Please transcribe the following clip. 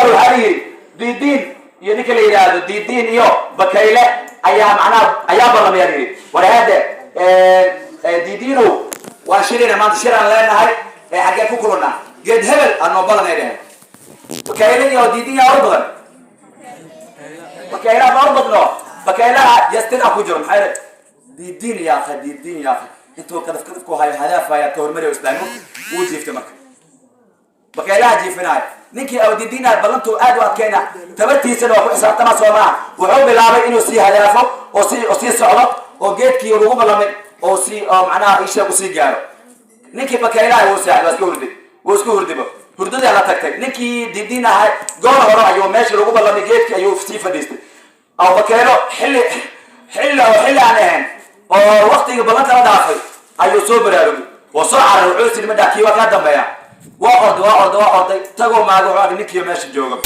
Hor waxaa la yidhi Diidiin iyo ninka la yidhaahdo Diidiin iyo Bakayle ayaa macnaha ayaa ballamaya. La yidhi, war haade Diidiinow, waan shirayna maanta, shir aan leenahay ee xaggee ku kulannaa? Geed hebel aan noo balanay dheheen. Bakayle iyo Diidiin yaa or badan? Bakaylaha ma or badno? Bakaylaha jastin ah ku jiro. Maxaa yeelay, Diidiin yaa akhi, Diidiin yaa akhi, intuu kadaf kadaf ku hayo hadaafaya ka hormariyo islaamu wuu jiiftay. Marka bakaylaha jiifinaayo, ninkii awdidiina ballantuu aad u adkeyna, tabartiisana waa ku xisaabtama, soo maaha? Wuxuu bilaabay inuu sii hadaafo oo sii socdo oo geedkii lagu ballamay oo sii oo macnaha isheeg usii gaaro. Ninkii bakaylaha wuu seexday, waa iska hurday, wuu iska hurdibo, hurdadii la tagtay. Ninkii Diidiin ahay goor hore ayuu meeshii lagu ballamay geedkii ayuu sii fadhiistay. Aw bakaylo xilli xilli oo xilli aan ahayn oo waktigii ballanta la dhaafay ayuu soo baraarugay oo soo cararay. Wuxuu siri, madhaa kii waa kaa dambeeya. Waa orday, waa orday, waa orday, tagoo maaga, wuxuu arkay ninkii meesha jooga.